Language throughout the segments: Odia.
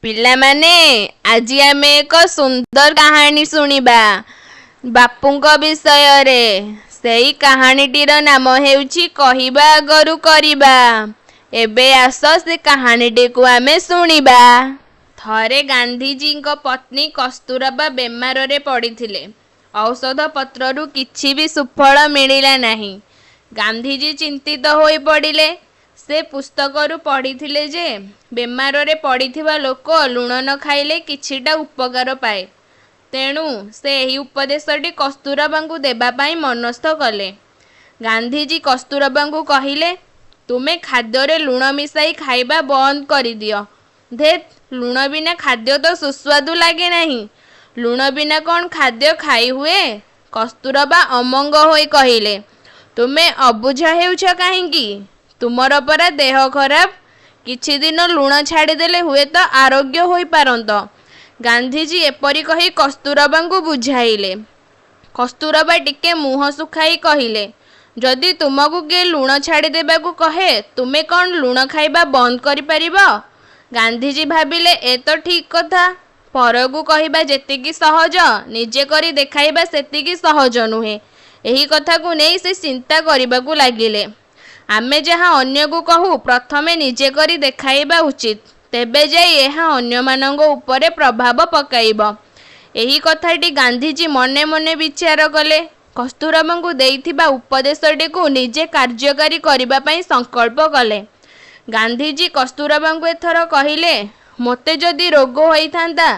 ପିଲାମାନେ, ଆଜି ଆମେ ଏକ ସୁନ୍ଦର କାହାଣୀ ଶୁଣିବା ବାପୁଙ୍କ ବିଷୟରେ। ସେଇ କାହାଣୀଟିର ନାମ ହେଉଛି କହିବା ଆଗରୁ କରିବା। ଏବେ ଆସ, ସେ କାହାଣୀଟିକୁ ଆମେ ଶୁଣିବା। ଥରେ ଗାନ୍ଧିଜୀଙ୍କ ପତ୍ନୀ କସ୍ତୁରବା ବେମାରରେ ପଡ଼ିଥିଲେ। ଔଷଧପତ୍ରରୁ କିଛି ବି ସୁଫଳ ମିଳିଲା ନାହିଁ। ଗାନ୍ଧିଜୀ ଚିନ୍ତିତ ହୋଇପଡ଼ିଲେ। ସେ ପୁସ୍ତକରୁ ପଢ଼ିଥିଲେ ଯେ ବେମାରରେ ପଡ଼ିଥିବା ଲୋକ ଲୁଣ ନ ଖାଇଲେ କିଛିଟା ଉପକାର ପାଏ। ତେଣୁ ସେ ଏହି ଉପଦେଶଟି କସ୍ତୁରବାଙ୍କୁ ଦେବାପାଇଁ ମନସ୍ଥ କଲେ। ଗାନ୍ଧିଜୀ କସ୍ତୁରବାଙ୍କୁ କହିଲେ, "ତୁମେ ଖାଦ୍ୟରେ ଲୁଣ ମିଶାଇ ଖାଇବା ବନ୍ଦ କରିଦିଅ। ଧେତ୍, ଲୁଣ ବିନା ଖାଦ୍ୟ ତ ସୁସ୍ୱାଦୁ ଲାଗେ ନାହିଁ। ଲୁଣ ବିନା କ'ଣ ଖାଦ୍ୟ ଖାଇହୁଏ? " କସ୍ତୁରବା ଅମଙ୍ଗ ହୋଇ କହିଲେ, "ତୁମେ ଅବୁଝା ହେଉଛ କାହିଁକି? ତୁମର ପରା ଦେହ ଖରାପ। କିଛିଦିନ ଲୁଣ ଛାଡ଼ିଦେଲେ ହୁଏତ ଆରୋଗ୍ୟ ହୋଇପାରନ୍ତ। " ଗାନ୍ଧିଜୀ ଏପରି କହି କସ୍ତୁରବାଙ୍କୁ ବୁଝାଇଲେ। କସ୍ତୁରବା ଟିକେ ମୁହଁ ଶୁଖାଇ କହିଲେ, "ଯଦି ତୁମକୁ କିଏ ଲୁଣ ଛାଡ଼ିଦେବାକୁ କହେ, ତୁମେ କ'ଣ ଲୁଣ ଖାଇବା ବନ୍ଦ କରିପାରିବ? " ଗାନ୍ଧିଜୀ ଭାବିଲେ, ଏ ତ ଠିକ୍ କଥା। ପରକୁ କହିବା ଯେତିକି ସହଜ, ନିଜେ କରି ଦେଖାଇବା ସେତିକି ସହଜ ନୁହେଁ। ଏହି କଥାକୁ ନେଇ ସେ ଚିନ୍ତା କରିବାକୁ ଲାଗିଲେ। ଆମେ ଯାହା ଅନ୍ୟକୁ କହୁ, ପ୍ରଥମେ ନିଜେ କରି ଦେଖାଇବା ଉଚିତ। ତେବେ ଯାଇ ଏହା ଅନ୍ୟମାନଙ୍କ ଉପରେ ପ୍ରଭାବ ପକାଇବ। ଏହି କଥାଟି ଗାନ୍ଧିଜୀ ମନେ ମନେ ବିଚାର କଲେ। କସ୍ତୁରବାଙ୍କୁ ଦେଇଥିବା ଉପଦେଶଟିକୁ ନିଜେ କାର୍ଯ୍ୟକାରୀ କରିବା ପାଇଁ ସଂକଳ୍ପ କଲେ। ଗାନ୍ଧିଜୀ କସ୍ତୁରବାଙ୍କୁ ଏଥର କହିଲେ, "ମୋତେ ଯଦି ରୋଗ ହୋଇଥାନ୍ତା,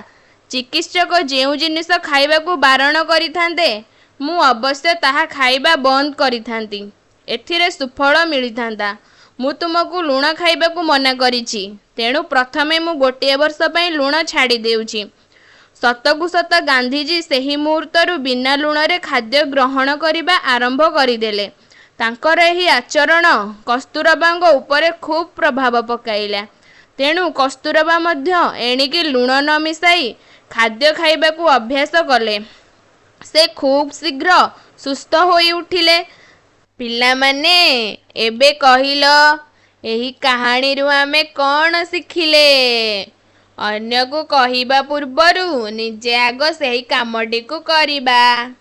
ଚିକିତ୍ସକ ଯେଉଁ ଜିନିଷ ଖାଇବାକୁ ବାରଣ କରିଥାନ୍ତେ, ମୁଁ ଅବଶ୍ୟ ତାହା ଖାଇବା ବନ୍ଦ କରିଥାନ୍ତି। ଏଥିରେ ସୁଫଳ ମିଳିଥାନ୍ତା। ମୁଁ ତୁମକୁ ଲୁଣ ଖାଇବାକୁ ମନା କରିଛି। ତେଣୁ ପ୍ରଥମେ ମୁଁ ଗୋଟିଏ ବର୍ଷ ପାଇଁ ଲୁଣ ଛାଡ଼ିଦେଉଛି। " ସତକୁ ସତ ଗାନ୍ଧିଜୀ ସେହି ମୁହୂର୍ତ୍ତରୁ ବିନା ଲୁଣରେ ଖାଦ୍ୟ ଗ୍ରହଣ କରିବା ଆରମ୍ଭ କରିଦେଲେ। ତାଙ୍କର ଏହି ଆଚରଣ କସ୍ତୁରବାଙ୍କ ଉପରେ ଖୁବ୍ ପ୍ରଭାବ ପକାଇଲା। ତେଣୁ କସ୍ତୁରବା ମଧ୍ୟ ଏଣିକି ଲୁଣ ନ ମିଶାଇ ଖାଦ୍ୟ ଖାଇବାକୁ ଅଭ୍ୟାସ କଲେ। ସେ ଖୁବ୍ ଶୀଘ୍ର ସୁସ୍ଥ ହୋଇଉଠିଲେ। ପିଲାମାନେ, ଏବେ କହିଲ, ଏହି କାହାଣୀରୁ ଆମେ କ'ଣ ଶିଖିଲେ? ଅନ୍ୟକୁ କହିବା ପୂର୍ବରୁ ନିଜେ ଆଗ ସେହି କାମଟିକୁ କରିବା।